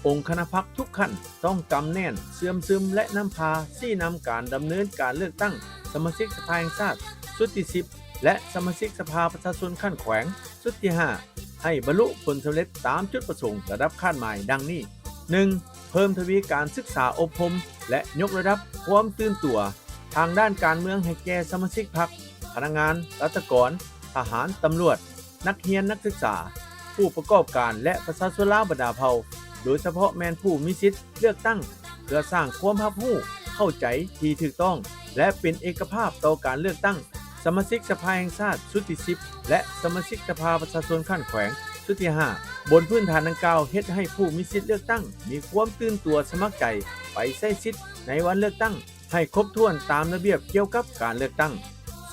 ອົງຄະນະພັກທຸກຂັ້ນຕ້ອງກຳແໜ້ນ, ເຊື່ອມຊຶມ ແລະ ນຳພາຊີ້ນຳການດຳເນີນການເລືອກຕັ້ງສະມາຊິກສະພາແຫ່ງຊາດຊຸດທີສິບ ແລະ ສະມາຊິກສະພາປະຊາຊົນຂັ້ນແຂວງຊຸດທີຫ້າ ໃຫ້ບັນລຸຜົນສຳເລັດຕາມຈຸດປະສົງລະດັບຄາດໝາຍດັ່ງນີ້: ໜຶ່ງ ເພີ່ມທະວີການສຶກສາອົບຮົມ ແລະ ຍົກລະດັບຄວາມຕື່ນຕົວທາງດ້ານການເມືອງໃຫ້ແກ່ສະມາຊິກພັກ, ພະນັກງານ, ລັດຖະກອນ, ທະຫານ, ຕຳຫຼວດ, ນັກຮຽນ, ນັກສຶກສາ, ຜູ້ປະກອບການ ແລະ ປະຊາຊົນລາວບັນດາເຜົ່າ, ໂດຍສະເພາະແມ່ນຜູ້ມີສິດເລືອກຕັ້ງ ເພື່ອສ້າງຄວາມຮັບຮູ້ເຂົ້າໃຈທີ່ຖືກຕ້ອງ ແລະ ເປັນເອກະພາບຕໍ່ການເລືອກຕັ້ງສະມາຊິກສະພາແຫ່ງຊາດຊຸດທີສິບ ແລະ ສະມາຊິກສະພາປະຊາຊົນຂັ້ນແຂວງຊຸດທີຫ້າ. ບົນພື້ນຖານດັ່ງກ່າວ ເຮັດໃຫ້ຜູ້ມີສິດເລືອກຕັ້ງມີຄວາມຕື່ນຕົວສະໝັກໃຈໄປໃຊ້ສິດໃນວັນເລືອກຕັ້ງ ໃຫ້ຄົບຖ້ວນຕາມລະບຽບກ່ຽວກັບການເລືອກຕັ້ງ.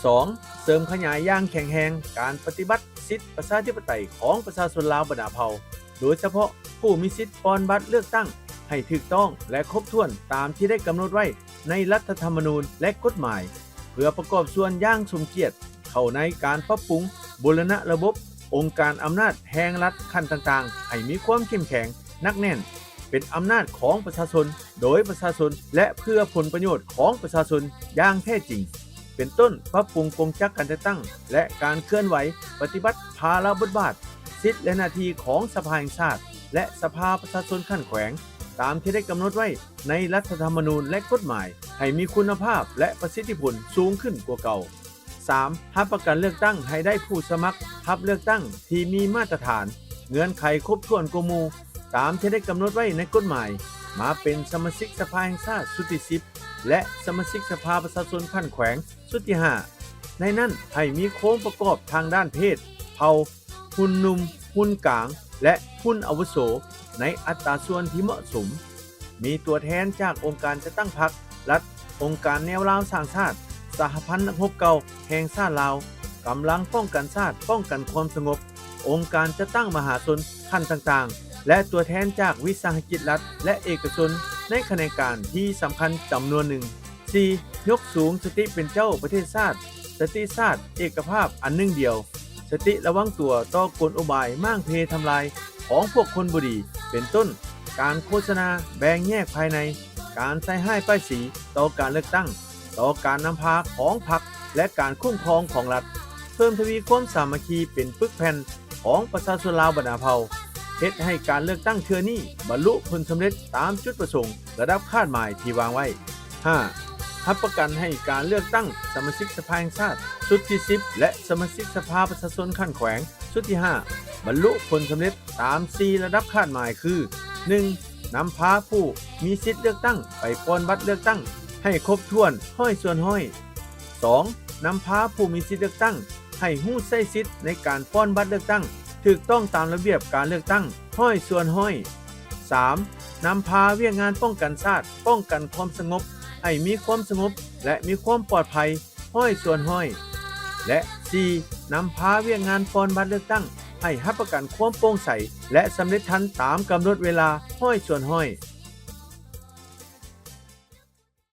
ສອງ ເສີມຂະຫຍາຍຢ່າງແຂງແຮງການປະຕິບັດສິດປະຊາທິປະໄຕຂອງປະຊາຊົນລາວບັນດາເຜົ່າ, ໂດຍສະເພາະຜູ້ມີສິດປ່ອນບັດເລືອກຕັ້ງ ໃຫ້ຖືກຕ້ອງ ແລະ ຄົບຖ້ວນຕາມທີ່ໄດ້ກຳນົດໄວ້ໃນລັດຖະທຳມະນູນ ແລະ ກົດໝາຍ, ເພື່ອປະກອບສ່ວນຢ່າງສົມກຽດເຂົ້າໃນການປັບປຸງບູລະນະລະບົບອົງການອຳນາດແຫ່ງລັດຂັ້ນຕ່າງໆ ໃຫ້ມີຄວາມເຂັ້ມແຂງ, ໜັກແໜ້ນ, ເປັນອຳນາດຂອງປະຊາຊົນ, ໂດຍປະຊາຊົນ ແລະ ເພື່ອຜົນປະໂຫຍດຂອງປະຊາຊົນຢ່າງແທ້ຈິງ, ເປັນຕົ້ນ ປັບປຸງກົງຈັກການຈັດຕັ້ງ ແລະ ການເຄື່ອນໄຫວປະຕິບັດພາລະບົດບາດ, ສິດ ແລະ ໜ້າທີ່ຂອງສະພາແຫ່ງຊາດ ແລະ ສະພາປະຊາຊົນຂັ້ນແຂວງ ຕາມທີ່ໄດ້ກຳນົດໄວ້ໃນລັດຖະທຳມະນູນ ແລະ ກົດໝາຍ ໃຫ້ມີຄຸນນະພາບ ແລະ ປະສິດທິຜົນສູງຂຶ້ນກວ່າເກົ່າ. ສາມ ຮັບປະກັນເລືອກຕັ້ງໃຫ້ໄດ້ຜູ້ສະໝັກຮັບເລືອກຕັ້ງທີ່ມີມາດຕະຖານ, ເງື່ອນໄຂຄົບຖ້ວນກວ່າໝູ່ ຕາມທີ່ໄດ້ກຳນົດໄວ້ໃນກົດໝາຍ ມາເປັນສະມາຊິກສະພາແຫ່ງຊາດຊຸດທີສິບ ແລະ ສະມາຊິກສະພາປະຊາຊົນຂັ້ນແຂວງຊຸດທີຫ້າ. ໃນນັ້ນໃຫ້ມີໂຄງປະກອບທາງດ້ານເພດ, ເຜົ່າ, ຮຸ່ນໜຸ່ມ, ຮຸ່ນກາງ ແລະ ຮຸ່ນອາວຸໂສ ໃນອັດຕາສ່ວນທີ່ເໝາະສົມ. ມີຕົວແທນຈາກອົງການຈັດຕັ້ງພັກ, ລັດ, ອົງການແນວລາວສ້າງຊາດ, ສະຫະພັນນັກຮົບເກົ່າແຫ່ງຊາດລາວ, ກຳລັງປ້ອງກັນຊາດ, ປ້ອງກັນຄວາມສະຫງົບ, ອົງການຈັດຕັ້ງມະຫາຊົນຂັ້ນຕ່າງໆ ແລະ ຕົວແທນຈາກວິສາຫະກິດລັດ ແລະ ເອກະຊົນໃນຂະແໜງການທີ່ສຳຄັນຈຳນວນໜຶ່ງ. ສີ່ ຍົກສູງສະຕິເປັນເຈົ້າປະເທດຊາດ, ສະຕິຊາດເອກະພາບອັນໜຶ່ງດຽວ, ສະຕິລະວັງຕົວຕໍ່ກົນອຸບາຍມ້າງເພທຳລາຍຂອງພວກຄົນບໍ່ດີ ເປັນຕົ້ນ ການໂຄສະນາແບ່ງແຍກພາຍໃນ, ການໃສ່ຮ້າຍປ້າຍສີຕໍ່ການເລືອກຕັ້ງ, ຕໍ່ການນຳພາຂອງພັກ ແລະ ການຄຸ້ມຄອງຂອງລັດ. ເພີ່ມທະວີຄວາມສາມັກຄີເປັນປຶກແຜ່ນຂອງປະຊາຊົນລາວບັນດາເຜົ່າ, ເຮັດໃຫ້ການເລືອກຕັ້ງເທື່ອນີ້ບັນລຸຜົນສຳເລັດຕາມຈຸດປະສົງລະດັບຄາດໝາຍທີ່ວາງໄວ້. ຫ້າ ຮັບປະກັນໃຫ້ການເລືອກຕັ້ງສະມາຊິກສະພາແຫ່ງຊາດຊຸດທີສິບ ແລະ ສະມາຊິກສະພາປະຊາຊົນຂັ້ນແຂວງຊຸດທີຫ້າ ບັນລຸຜົນສຳເລັດຕາມສີ່ລະດັບຄາດໝາຍຄື: ໜຶ່ງ ນຳພາຜູ້ມີສິດເລືອກຕັ້ງໄປປ່ອນບັດເລືອກຕັ້ງໃຫ້ຄົບຖ້ວນຮ້ອຍສ່ວນຮ້ອຍ. ສອງ ນຳພາຜູ້ມີສິດເລືອກຕັ້ງໃຫ້ຮູ້ໃຊ້ສິດໃນການປ່ອນບັດເລືອກຕັ້ງຖືກຕ້ອງຕາມລະບຽບການເລືອກຕັ້ງຮ້ອຍສ່ວນຮ້ອຍ. ສາມ ນຳພາວຽກງານປ້ອງກັນຊາດ, ປ້ອງກັນຄວາມສະຫງົບ ໃຫ້ມີຄວາມສະຫງົບ ແລະ ມີຄວາມປອດໄພຮ້ອຍສ່ວນຮ້ອຍ. ແລະ ສີ່ ນຳພາວຽກງານປ່ອນບັດເລືອກຕັ້ງໃຫ້ຮັບປະກັນຄວາມໂປ່ງໃສ ແລະ ສຳເລັດທັນຕາມກຳນົດເວລາຮ້ອຍສ່ວນຮ້ອຍ.